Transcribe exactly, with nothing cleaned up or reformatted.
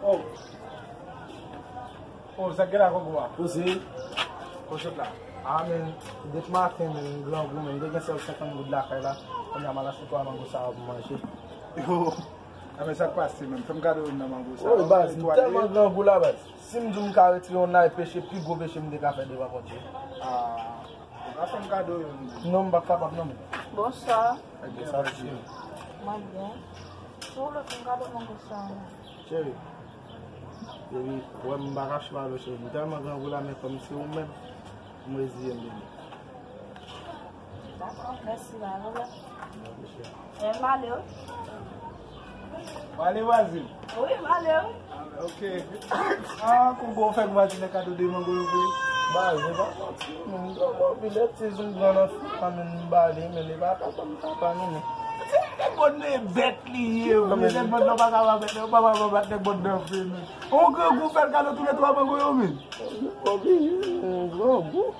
Oh. Oh, sa k gen la, Kongo a? Koze. Koze la. Ah, men, depi maten, men, grangou, men, m te gen sèl senkant goud lakay la. Kounye a, m al achte twa mango sa a pou manje. Yo. Ah, men, sa k pase, men? Fè m kado youn nan mango sa a. Oh, baz, m tèlman grangou la, baz. Si m di w m ka retire yon nay peche, pi gwo peche m te ka fè devan Bondye. Ah, ou ka fè m kado youn. Non, m pa kapab, non, men. Bonswa. Bonswa, cheri. Mwen byen. Si w vle fè m kado mango sa a, non. Cheri. Depi, wè m pa ka chita lo cheri. M tèlman grangou la, men kòm se ou menm, m reziye m depi. Dakò, mèsi, ba, nou la. E, m ale, wi. W ale, vwazin? Wi, m ale, wi. Ok. Ah, Kongo fè vwazin nan kado de mango yo vre. Baz, e pa manti, men, m twò move, lè ti zon gran nan fè pa, men, m bale, men, e pa papa m papa, non, men. Nèg bòd nan e bèt li ye, vre. Nèg bòd nan pa ka pa bèt, pa pa pa bat nèg bòd nan vre, men. On grangou fè l kado tou le twa mango yo, men. Oblije, on grangou.